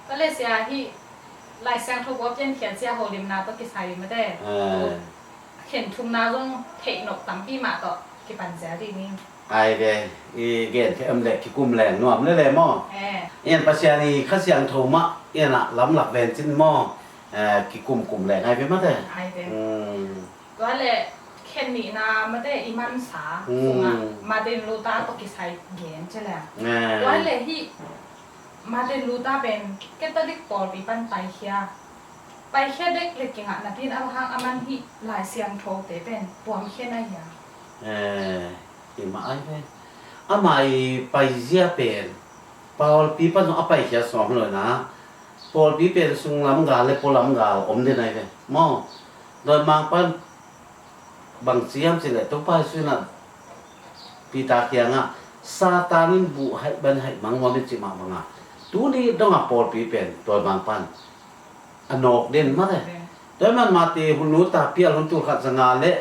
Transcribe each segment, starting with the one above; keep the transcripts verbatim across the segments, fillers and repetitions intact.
Tua le sia, hih Lai Siangtho a piankhiat zia holimna tawh kisai mate, eh, khen thumna zong theih nop tampi mah tawh kipan zel dih ni. Ai ve, i gen theih om le kikum leng nuam lel e maw? Eh. Ian Pasian i Kha Siangtho mah ian ah lamlak ven cin maw? Eh, kikum kum leng ai ve mate. Ai ve. Hmm. Tua le khen nihna mate i mansa, hmm, sungah Martin Luther tawh kisai gen ci leng. Eh. Tua le hih Martin Luther pen Catholic pawlpi pan paikhia, paikhia dek le kingah napi in a hang a man hih Lai Siangthote pen puamkhia na hia? Eh, hi mah ai ve. Ama i paizia pen pawlpi pan a paikhia sawm lo na. Pawlpi pen sunglam gal le pualam gal om den ai ve maw? Dawimang pan bang ci hiam cih leh Topa Jesu in ah Peter kiangah Satan in buh haih ban haih mang nuam in cih mah bangah tuni dongah pawlpi pen dawimang pan a nawk den mate. Tua hi man Martin Luther pial hun tul khat za nga le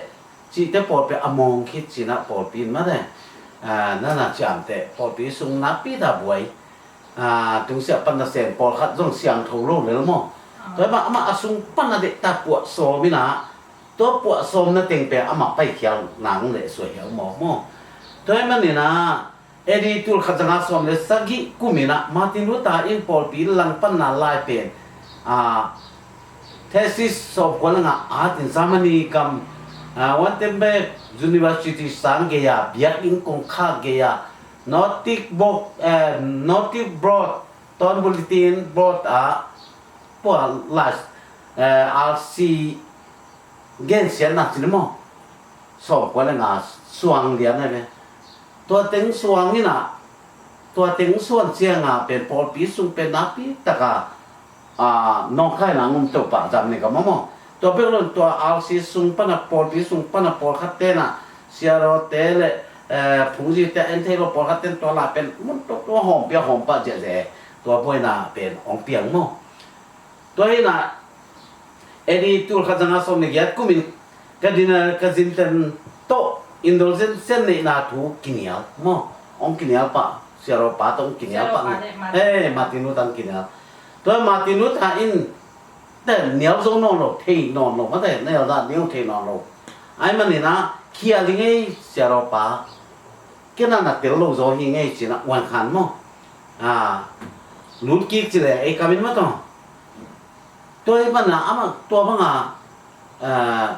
cihte pawlpi a mawng khit ci-in ah pawlpi in mate. Ah, nana ciamteh pawlpi sung napi ta buai. Ah, tungsiah pan nasem pawlkhat zong siangtho lo lel maw? Ah. Tua hi man amah a sung pan a dehta puah sawm in ah tua puah sawmna teng pen amah paikhial nang le suai hiau maw maw? Tua hi manin ah A D tul khat za nga sawm le sagih kum in ah Martin Luther in pawlpi langpanna lai pen, ah, thesis sawmkua le nga at in Germany gam, ah, Wittenberg University sang gei-a biakinn kongkhak gei-a Nordic Board, eh, Nordic Board, Ton Bulletin Board ah pua lai, eh, R C gensiatna cin maw? Sawmkua le nga suang lian ai ve. Tua teng suang in ah, tua teng suan ciang a pen pawlpi sung pen napi taka, ah, nawngkaina ngum to pah zam ni ka maw maw? Tua bek lo in tua R C sung pan a pawlpi sung pan a pawlkhat ten ah siarawte le, eh, phungzite en thei lo pawlkhat ten tua lai pen mun to tua hawmpi a hawm pah ziahziah e. Tua buaina pen hong piang maw? Tua hi in ah A D tul khat za nga sawm le giat kum in Cardinal Cajetan tawh indulgence neihna thu kinial maw? Hong kinial pah, siarawpa tawh hong kinial pah. Siarawpa le Martin. He, Martin Luther hong kinial. Tua Martin Luther in te nial zo nawn lo, thei nawn lo mate, nial dah nial thei nawn lo. Ai manin ah khial hi ngei siarawpa. Kei na na tel lo zaw hi ngei ci-in ah uan khan maw? Ah, lut kik ci le ei kam in maw taw. Tua hi pan a amah tua bang a, ah,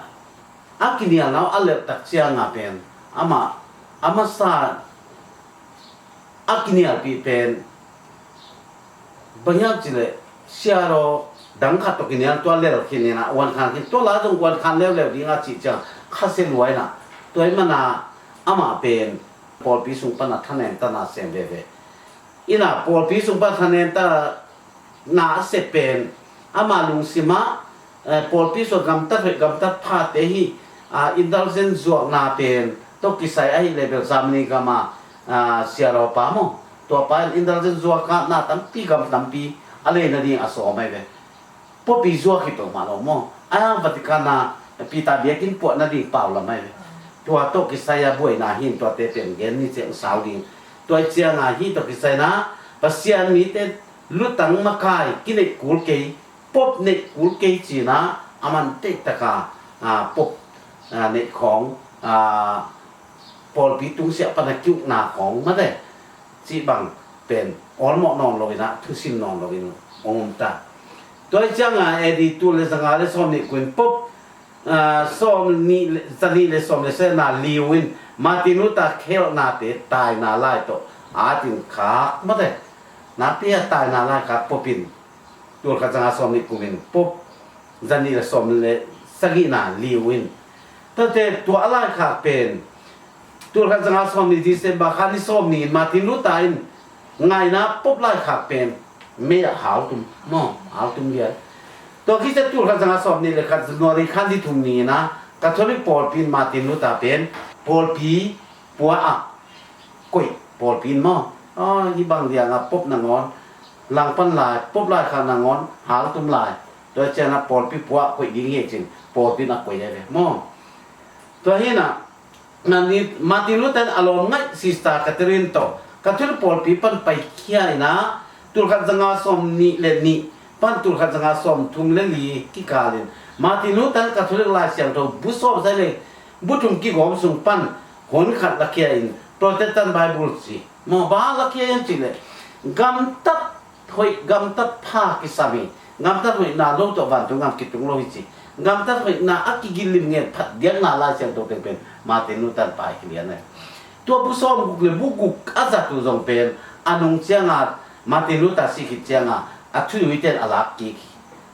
a kinialna uh a lelh tak ciang a pen amah a masa a kinialpih pen bang hiam cih leh siaraw dang khat tawh kinial tua lel khin in ah uan khan khin, tua la zong uan khan leuleu ding a cih ciang khasia lua in ah, tua hi man a amah pen pawlpi sung pan a thanem ta na sem veve. In ah pawlpi sung pan a thanem ta na a sep pen ama lungsim ah, eh, pawlpi sung gamtat hoih gamtat phate hi, ah, indulgence zuakna pen tawh kisai ahih leh bel Germany gam a, ah, siarawpa maw, tua pa in indulgence zuak a na tampi gam tampi a lei nading a sawm ahi ve. Pope i zuak hi peuhmah lo maw? A Vatican a Peter biakinn puah nading pau lam ahi ve. Tua tawh kisai a buaina hi in tuate pen gen ni ciang sau ding. Tua ciang a hih tawh kisai na Pasian mite lutang makai kineih kul kei, Pope neih kul kei ci-in ah a man teitaka, ah, Pope, ah, neih khawng, ah, pawlpi tungsiah pan a kiukna khawng mate cih bang pen awlmawh nawn lo in ah thusim nawn lo in hong um ta. Tua hi ciang a A D tul le zanga le sawm nih kum in Pope, ah, sawm nih le, za nih le sawm le sagihna liu in Martin Luther khelhnate taina lai tawh a at in khak mate. Napi a taina lai khak Pope in tul khat zanga sawm nih kum in Pope za nih le sawm le sagihna liu in. Tuate tua a laikhak pen tul khat zanga sawm nih December kha ni sawm ni in Martin Luther in ngaina Pope laikhak pen mei ah haltum maw, haltum lian. Tua khit ciang tul khat zanga sawm nih le khat January kha ni thum ni in ah Catholic pawlpi in Martin Luther pen pawlpi pua ah koih pawlpi in maw? Aw, hih bang liang a Pope nangawn langpan lai, Pope laikhak nangawn haltum lai. Tua ciang a pawlpi pua ah koih ding hi e ci-in pawlpi in a koih ahi ve maw? Tua hi in ah Martin, Martin Luther in a lawm ngaih Sister Catherine tawh Catholic pawlpi pan paikhia in ah tulkhat zanga sawm nih le nih pan tulkhat zanga sawm thum le li kikalin Martin Luther in Catholic Lai Siangtho bu sawm sai le bu thum kigawm sung pan hun khat lakhia in Protestant Bible ci. Maw, bang lakhia in ci le gamtat hoih gamtat pha kisam hi. Gamtat hoihna lo tawh vantung gam kitung lo hi ci. Gamtat hoihna a kigilim ngen phat diakna Lai Siangtho teng pen Martin Luther in paikhiat lian hi. Tua bu sawm guk le bu guk a zat uh zong pen a nung cianga Martin Luther si khit cianga a thuzuite in a lak kik hi.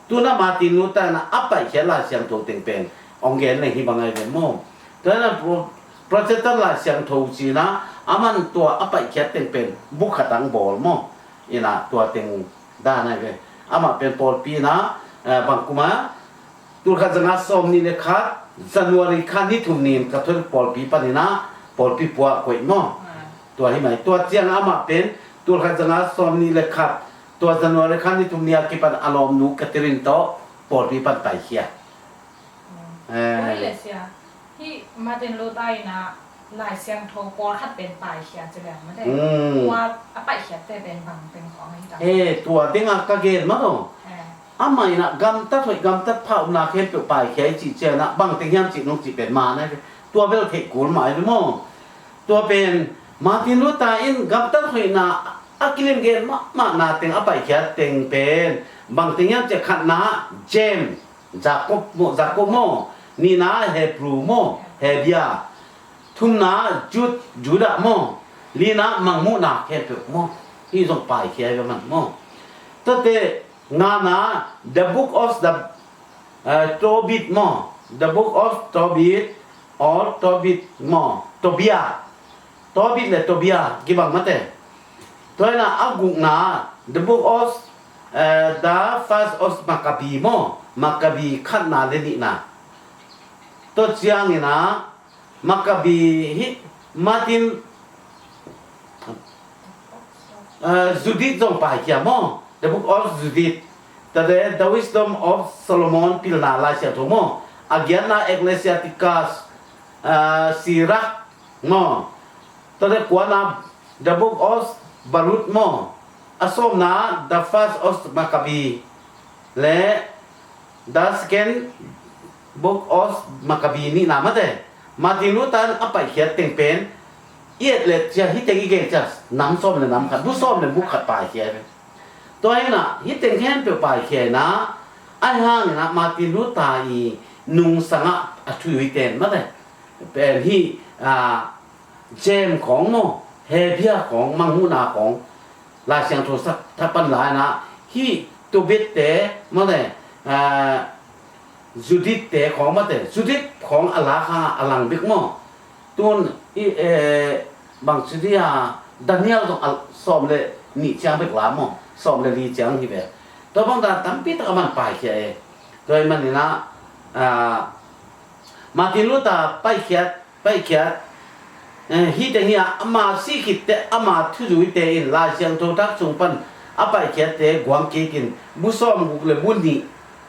Tuna Martin Luther in a paikhiat Lai Siangtho teng pen hong gen leng hi bang ahi ve maw. Tua in a Pro-, Protestant Lai Siangtho cina aman tua a paikhiat teng pen bu khat ang bawl maw. Ina tua teng dan ahi ve. Amah pen pawlpi ina, eh, bang kuma tulkhat zanga sawm nih le khat January kha ni thum ni in Catholic pawlpi pan ina pawlpi puak koih maw. Tua hi mai. Tua ciang amah pen tulkhat zanga sawm nih le khat tua January kha ni thum ni a kipan a lawmnu Catherine tawh pawlpi pan paikhia. Eh. Oi le sia. Hi Martin Luther ina Lai Siangtho pawlkhat pen paikhia ci leng mate. Mm. Tua a paikhiatte pen bang teng khawng ahi ta. Eh, tua dinga ka gen mah lo. Eh. Amah ina gamtat hoih gamtat pha upna khempeuh paikhia i cih ciangin ah bang teng hiam cih nong cih pen man ahi ve. Tua bel theih kul mah ahi ve maw. Tua pen Martin Luther in gamtat hoihna a kilim gen mahmahna teng a paikhiat teng pen bang teng hiam cih khatna James Jacob maw, Jacob maw, nihna Hebrew maw, Hebia, thumna Jud-, Judah maw, lina mangmuhna khempeuh maw, hih zong paikhia hi ve man maw. Tate ngana the book of the, eh, Tobit maw, the book of Tobit or Tobit maw, Tobiah. Tobit le Tobiah kibang mate. Tua ina a gukna the book of, eh, the first of Maccabee maw, Maccabee khatna le nihna. Tua ciang ina Maccabee hi Martin, eh, Judith zong paikhia maw, the book of Judith. Tate the wisdom of Solomon pilna Lai Siangtho maw. A giatna Ecclesiasticus, eh, Sirach maw. Tate kuana the book of Baruch maw. A sawmna the first of Maccabee le the second book of Maccabee nihna mate. Martin Luther in a paikhiat teng pen i et le cia hih teng i gen cia nam sawm le nam khat bu sawm le bu khat paikhia hi. Tua hi ina hih teng khempeuh paikhia ina ahi hang ina Martin Luther i nungsangah a thuzuite in mate pen hih, ah, James khawng maw, Hebia khawng, mangmuhna khawng, Lai Siangtho sak thapan lai ina hih Tobit te maw le, ah, Judith te khawng mate, Judith khawng a lak hang a lang bek maw. Tun i, eh, bang ci dia Daniel zong a sawm le nih ciang bek la maw, sawm le li ciang hi ve. Tua bang dan tampi tak a man paikhia e. Tua hi man ina, ah, Martin Luther paikhiat, paikhiat, eh, hih teng hi a, ama sih khit teh ama thuzuite in Lai Siangtho thak sung pan a paikhiatte guang kik in bu sawm guk le bu nih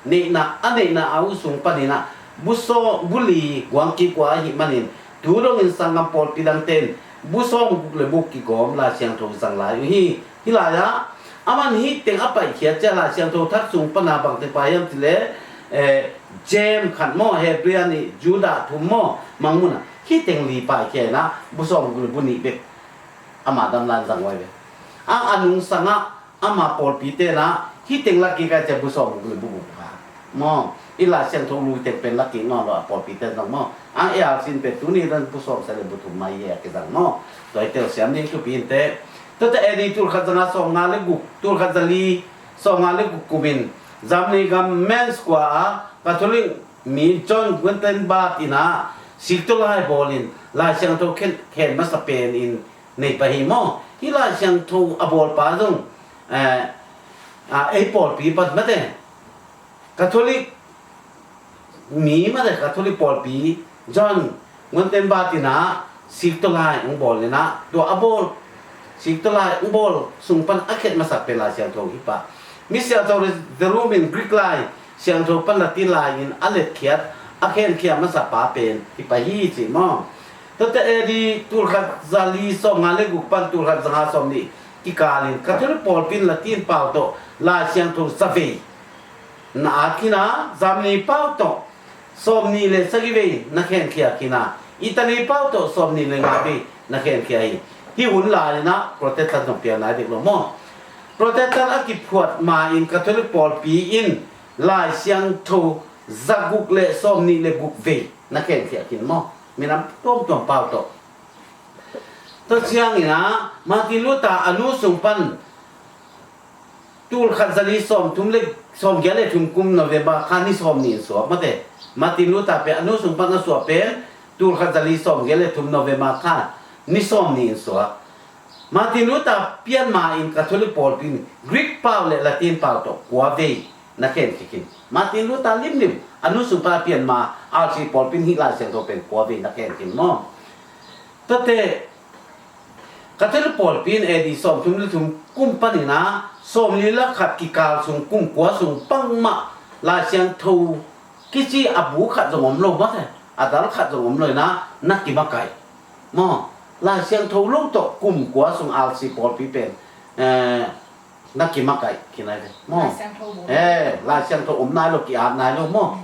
neihna, a neihna a uh sung pan ina bu sawm bu li guang kik uh ahih manin tu dongin sanggam pawlpi dangte in bu sawm guk le bu kigawm Lai Siangtho zang lai uh hi. Hih lai ah aman hih teng a paikhiat cia Lai Siangtho thak sung pana bangte pai hiam cih leh, eh, James khat maw, Hebrew nih, Judah thum maw, mangmuhna hih teng li paikhia ina bu sawm guk le bu nih bek ama dam lai in zang uh ahi ve. A, a nungsangah ama pawlpite ina hih teng la kik a cia bu sawm guk le bu guk pha. Maw, i Lai Siangtho lui teng pen la kik nawn lo a pawlpite zong maw. A, A R C in pen tuni dan bu sawm sai le bu thum mai hi a kizang maw. Tua hi tel siam ding thupi in teh. Tua teh A D tulkhat zanga sawmnga le guk, tulkhat zali sawmnga le guk kumin Germany gam Mainz khua ah Catholic mi John Gutenberg ina sikto lai bawlin Lai Siangtho khen, khen masa pen in nei pah hi maw. Hih Lai Siangtho a bawlpa zong, eh, ah, ei pawlpi pan mate. Catholic mi mate, Catholic pawlpi John Gutenberg ina sikto lai hong bawl ina tua a bawl sikto lai hong bawl sung pan a khet masak pen Lai Siangtho hi pah. Misiangtho Jerome in Greek lai Siangtho pan Latin lai in a letkhiat a khenkhia masa pa pen hi pah hi ci maw. Tua teh A D tulkhat zali sawmnga le guk pan tulkhat zanga sawmnih kikalin Catholic pawlpi in Latin pau tawh Lai Siangtho zavei na at khin a, Germany pau tawh sawmnih le sagih vei na khenkhia khin a, Italy pau tawh sawmnih le nga vei na khenkhia hi. Hih hun lai-in ah Protestant zong piang nai dek lo maw? Protestant a kiphuat ma-in Catholic pawlpi in Lai Siangtho zaguk le sawmnih le guk vei na khenkhia khin maw? Minam tuamtuam pau tawh. Tua ciangin ah Martin Luther a nu sung pan tul khat zali sawmthum le, sawmgiat le thum kum November kha ni sawmnih in suak mate. Martin Luther pen a nu sung pan a suak pen tul khat zali sawmgiat le thum November kha ni sawmnih in suak. Martin Luther pian ma-in Catholic pawlpi in Greek pau le Latin pau tawh kua vei na khenkhia khin. Martin Luther limlim a nu sung pan a pian ma, R C pawlpi in hih Lai Siangtho pen kua vei na khenkhia khin maw? Tuate Catholic pawlpi in A D sawmthum le thum kum panin ah sawmli le khat kikal sung kum kua sung bangmah Lai Siangtho kici a bu khat zong om lo mate, a dal khat zong om lo in ah na kimakaih maw? Lai Siangtho lo tawh kum kua sung R C pawlpi pen, eh, na kimakaih khin ai ve maw? Lai Siangtho bu. Eh, Lai Siangtho om nai lo, ki-at nai lo maw? Mm.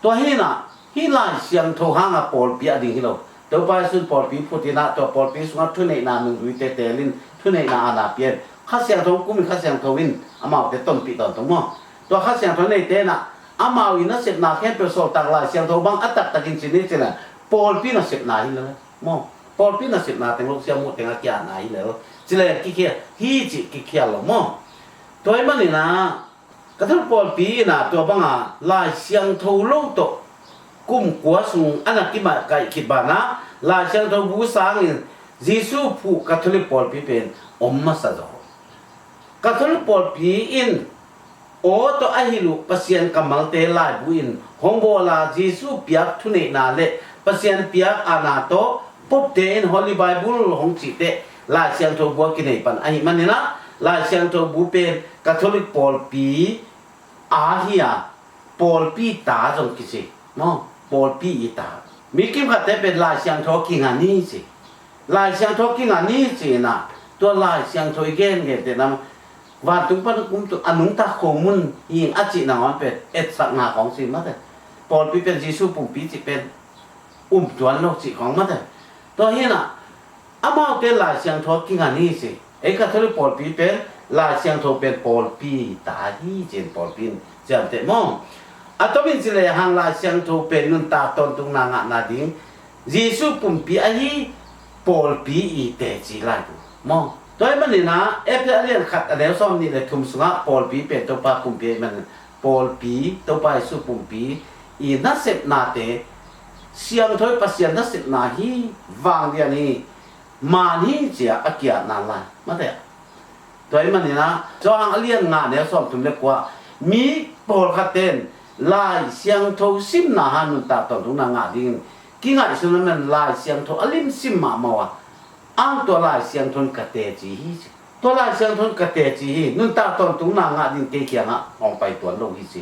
Tua hi in ah, hih Lai Siangtho hang a pawlpi a ding hi lo. Topa Jesu in pawlpi phut in ah, tua pawlpi sungah thuneihna nungzuite telin thuneihna aana pia in, Kha Siangtho kum in Kha Siangtho in amaute tonpih tawntung maw? Tua Kha Siangtho neite in ah amau in nasepna khempeuh sawltak Lai Siangtho bang a taktakin ci ni ci leh, pawlpi nasepna hi lo maw? Pawlpi nasepna teng lo, siamuh teng a ki-atna hi lo ci leh kikhia hi cih kikhial lo maw? Tua ahih manin ah Catholic pawlpi in ah tua banga Lai Siangtho lo tawh kum kua sung a na kimakaih khit banah Lai Siangtho bu sangin Jesu phuh Catholic pawlpi pen om masa zaw. Catholic pawlpi in aw tawh a hilh uh Pasian kammalte laibu in hong bawl a, Jesu piak thuneihna le Pasian piak aana tawh Pope te in Holy Bible hong cih teh Lai Siangtho bu a kinei pan ahih manin ah Lai Siangtho bu pen Catholic pawlpi a hi a, pawlpi ta zong kici maw? Pawlpi i ta. Mi kimkhatte pen Lai Siangtho kinga ni ci. Lai Siangtho kinga ni ci in ah tua Lai Siangtho i gengen teh na vantung pan kum tung a nungta khomun hi ing a cih nangawn pen etsakna khawng ci mate. Pawlpi pen Jesu pumpi cih pen um tuan lo cih khawng mate. Tua hi in ah amaute Lai Siangtho kinga ni ci. Ei Catholic pawlpi pen Lai Siangtho pen pawlpi ta hi ci in pawlpi in ciamteh maw? A tomin ci lehang Lai Siangtho pen nuntak tawntungna ngahna ding Jesu pumpi ahi pawlpi i teci laibu maw? Tua ahih manin ah Efesa a lian khat a neu sawmnih le thum sungah pawlpi pen Topa pumpi ahih manin pawlpi, Topa Jesu pumpi i nasepnate siangtho i Pasian nasepna hi, vanglian hi, man hi ci-a a ki-atna lai mate. Tua ahih manin ah Johan a lian nga neu sawmthum le kua, mi pawlkhatte in Lai Siangtho simna hang nuntak tawntungna ngah dingin kingaihsun ahih manin Lai Siangtho a lim sim mahmah uh a, ang tua Lai Siangtho in ka teci hi ci. Tua Lai Siangtho in ka teci hi, nuntak tawntungna ngah ding kei kiangah hong pai tuan lo hi ci.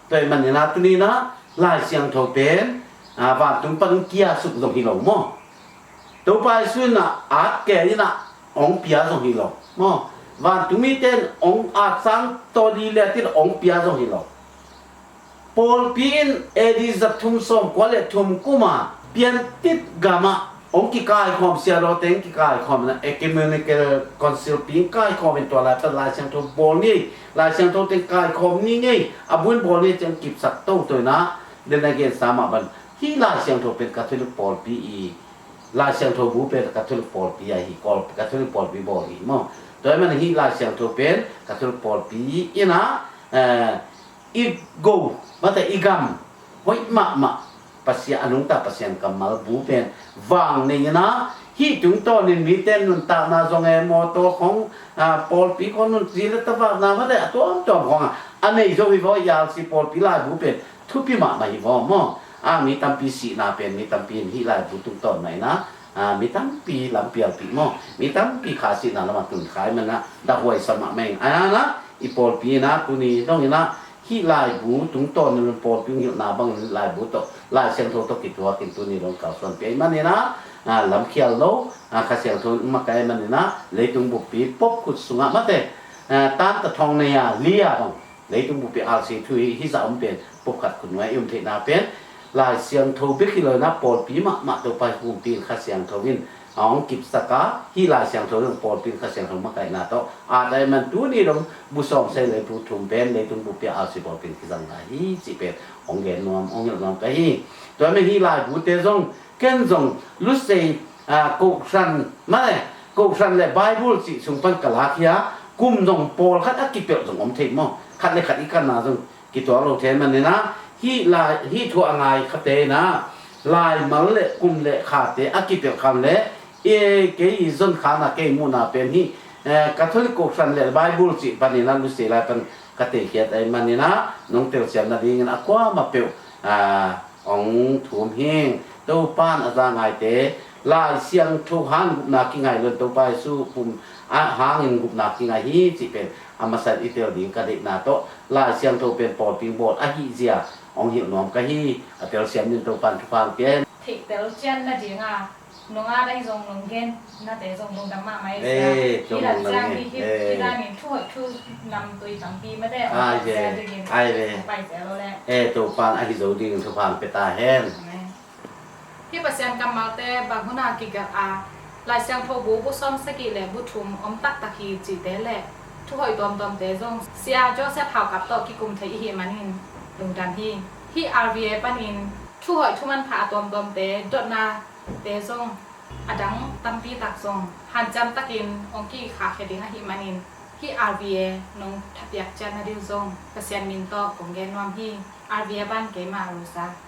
Tua ahih manin ah tuni in ah Lai Siangtho pen, ah, vantung panin kia suk zong hi lo maw? Topa Jesu in ah at kei in ah hong pia zong hi lo maw? Vantung mite in hong at sang tawh dih leh a tin hong pia zong hi lo. Pawlpi in A D za thum sawmkua le thum kum a Piantit gamah hong kikaikhawm, siadawte hong kikaikhawm in ah Ecumenical Council pi in kaikhawm in tua lai pan Lai Siangtho bawl ni, Lai Siangtho teng kaikhawm ni ngei, a bu in bawl ni ci-in kipsak toto in ah, den a gensa mah bang hih Lai Siangtho pen Catholic pawlpi i, Lai Siangtho bu pen Catholic pawlpi ahi, Catholic pawlpi bawl hi maw? Tua ahih manin hih Lai Siangtho pen Catholic pawlpi in ah, eh, i go mate, i gam hoih mahmah Pasian, a nungta Pasian kammal bu pen vang nei in ah, hih tungtawnin mite nuntakna zong e, mawtaw khawng, ah, pawlpi khawng nunci le tavakna mate a tuamtuam khawng a, a nei zo hi vaw, i R C pawlpi laibu pen thupi mahmah hi vaw maw? A, mi tampi sihna pen, mi tampi in hih laibu tungtawn mah in ah, a, mi tampi lampialpih maw? Mi tampi kha sihna lamah tunkhai man ah, dahhuai sa mahmah ing. A, na, i pawlpi in ah tuni dong in ah hih laibu tungtawn in pawlpi hong hilhna bangin laibu tawh, Lai Siangtho tawh kituakin tuni dong kalsuanpih ahih manin ah, a, lamkhial lo, a, Kha Siangtho in makaih manin ah leitung buppi pop khut sungah mate, a, tanta thong nei a li a bang leitung buppi alsi thu hi, hizah om pen pop khat khut nuai i om theihna pen Lai Siangtho bek hi lo in ah pawlpi mahmah Topa hi pumpi in Kha Siangtho in a hong kipsak a, hih Lai Siangtho in pawlpi in Kha Siangtho makaihna tawh a tai man tuni dong bu sawm sei lei bu thum pen leitung buppi alsi pawlpi in kizang lai hi cih pen hong gen nuam, hong hilh nuam ka hi. Tua men hih laibute zong ken zong Lusei, a, Kohhran mah le Kohhran le Bible cih sung pan ka lak hi a, kum zong pawlkhat a kipelh zong om thei maw? Khat le khat i kanna zong kituak lo thei manin ah hih lai, hih thu a ngai khate in ah laimal le kum le khate a kipelh khan le, e, kei i zon khan a kei muhna pen hih, e, Catholic Kohhran le Bible cih panin ah Lusei lai pan ka teikhiat ahih manin ah nong telsiam nadingin a kuamah peuh, a, hong thum hing. Topa in a za ngaite Lai Siangtho hang gupna kingai lo in Topa Jesu pum a hangin gupna kingai hi cih pen a masa in i tel ding ka deihna tawh Lai Siangtho pen pawlpi bawl ahih zia hong hilh nuam ka hi. A telsiam ding Topa in thupha hong pia hen. Theihtel cian nading a nong at ahi zong nong gen nate zong lungdam mahmah e. Eh, sia. Hih lungdam ciang hi, hi, eh, hi danin thu hoih thu nam tui tampi mate hong pai zel dingin, ai ve, hong pai zel lo le. Eh, Topa in ahi zo dingin thupha hong pia ta hen. Amen. Hih Pasian kammalte bang hun a kigelh a, Lai Siangtho bu, bu sawm sagih le bu thum om taktak hi cihte le thu hoih tuamtuamte zong Sia Joseph Hau Kap tawh kikum thei i hih manin lungdam hi. Hih R V A panin thu hoih thu manpha a tuamtuamte dotna te zong a dang tampi tak zong hanciam takin hong kikhahkhia ding ahih manin hih R V A nong thapiak ciat nading zong Pasian min tawh kong gen nuam hi. R V A pan keimah Rosa.